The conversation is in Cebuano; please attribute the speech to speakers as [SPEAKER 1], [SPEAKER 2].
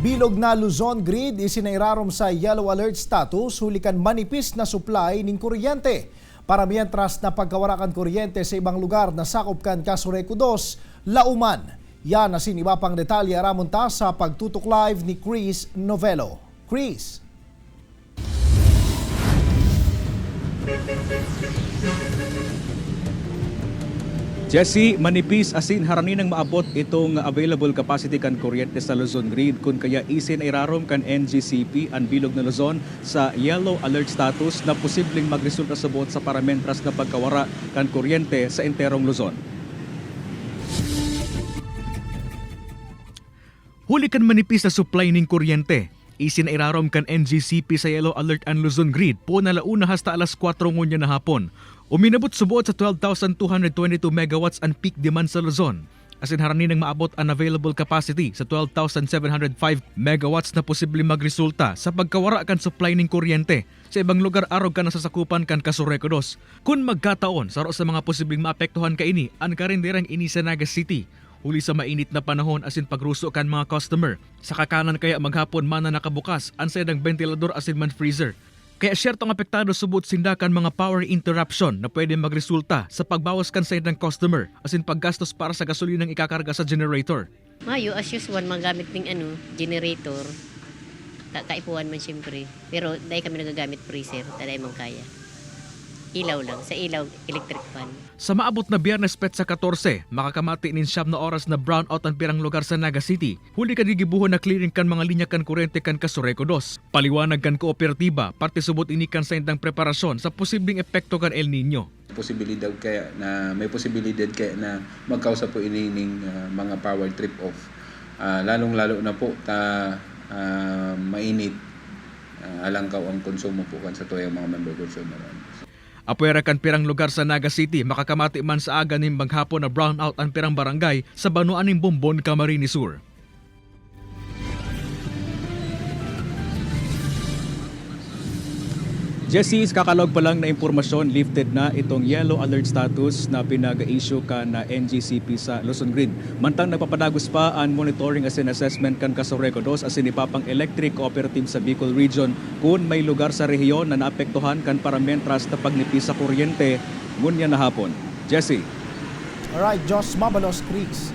[SPEAKER 1] Bilog na Luzon Grid isinairarom sa yellow alert status huli kan manipis na supply ning kuryente. Para mientras na pagkawara kan kuryente sa ibang lugar na sakop kan Casureco 2, lauman. Yan asin iba pang detalye aramon ta sa pagtutok live ni Chris Novello. Chris.
[SPEAKER 2] Jesse, manipis asin haraninang maabot itong available capacity kan kuryente sa Luzon Grid kung kaya isin irarom kan NGCP ang bilog na Luzon sa yellow alert status na posibleng magresulta sa buot sa paramentras na pagkawara kan kuryente sa enterong Luzon. Huli kan manipis na supply ning kuryente. Isin irarom kan NGCP sa yellow alert ang Luzon Grid po na launa hasta alas 4 ngunya na hapon. Uminabot subuot sa 12,222 megawatts ang peak demand sa Luzon. Asin haranin ang maabot ang available capacity sa 12,705 megawatts na posible magresulta sa pagkawara kan supply ning kuryente sa ibang lugar arog kan nasasakupan kan Casureco 2. Kung magkataon, saro sa mga posibleng maapektuhan kaini ang karinderang ini sa Naga City. Huli sa mainit na panahon asin pagruso kan mga customer. Sa kakanan kaya maghapon man na nakabukas ang saydang ventilador asin man freezer. Kaya syertong apektado subot sindakan mga power interruption na pwede magresulta sa pagbawas kan saydang customer asin paggastos para sa gasolinang ikakarga sa generator.
[SPEAKER 3] Mayo, as usual, magamit ng ano, generator. Kaipuan man siyempre. Pero dahil kami nagagamit freezer, taday man kaya. Ilaw lang, sa ilaw, electric fan.
[SPEAKER 2] Sa maabot na Biyernes petsa 14, makakamati nin 9 na oras na brownout ang pirang lugar sa Naga City. Huli kan gigibuhon na clearing kan mga linya kan kuryente kan Casureco 2. Paliwanag kan kooperatiba, parte subot ini kan sa indang preparasyon sa posibleng epekto kan El Nino.
[SPEAKER 4] Posibilidad kaya na may posibilidad kaya na magkausa po ini ning mga power trip off. Lalong-lalo na po ta mainit, alangkaw ang konsumo po kan sa tuyang mga member consumer.
[SPEAKER 2] Apuera kan pirang lugar sa Naga City, makakamati man sa aga ning maghapon na brownout ang pirang barangay sa banuan ning Bombon, Camarines Sur. Jesse, kakalog pa lang na impormasyon, lifted na itong yellow alert status na pinag-issue ka na NGCP sa Luzon Grid. Mantang nagpapadagos pa ang monitoring as assessment kan Casureco 2 asin ipapang electric cooperative sa Bicol Region kung may lugar sa rehiyon na naapektuhan kan paramentras na pagnipis sa kuryente ngunya na hapon. Jesse.
[SPEAKER 1] Alright, Jos Mabalos, Chris.